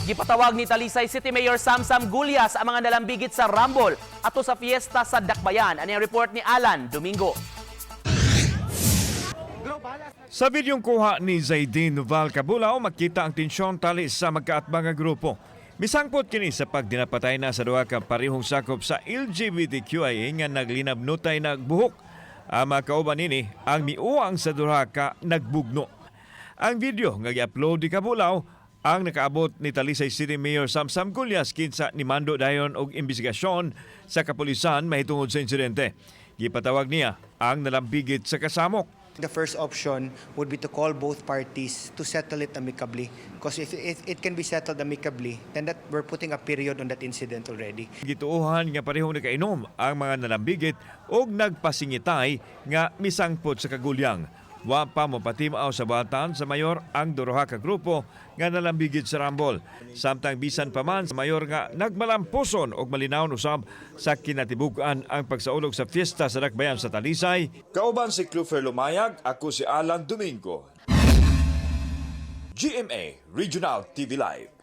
Gipatawag ni Talisay City Mayor Samsam Gullas ang mga nalambigit sa Rumble ato sa fiesta sa Dakbayan. Ani ang report ni Alan Domingo. Sa videong kuha ni Zaidin Noval Cabulao, makita ang tensyon tali sa magkaatbang nga grupo. Misangpot kini sa pagdinapatay na sa duha ka parehong sakop sa LGBTQIA nga naglinabnutay nagbuhok. Ang mga kauban nini ang miuwang sa duha ka nagbugno. Ang video nga gi-upload ni Cabulao ang nakaabot ni Talisay City Mayor Samsam Gullas, kinsa nimando dayon og imbestigasyon sa kapulisan mahitungod sa insidente. Gipatawag niya ang nalambigit sa kasamok. The first option would be to call both parties to settle it amicably. Because if it can be settled amicably, then that we're putting a period on that incident already. Gituohan nga parehong nakainom ang mga nalambigit og nagpasingitay nga misangpot sa kagulyang. Wa pa mopatimaw sa batan sa mayor ang duha ka grupo nga nalambigit sa Rumble. Samtang bisan pa man sa mayor nga nagmalampuson og malinawon usab sa kinatibuk-an ang pagsaulog sa fiesta sa Dakbayan sa Talisay. Kauban si Clufer Lumayag, ako si Alan Domingo. GMA Regional TV Live.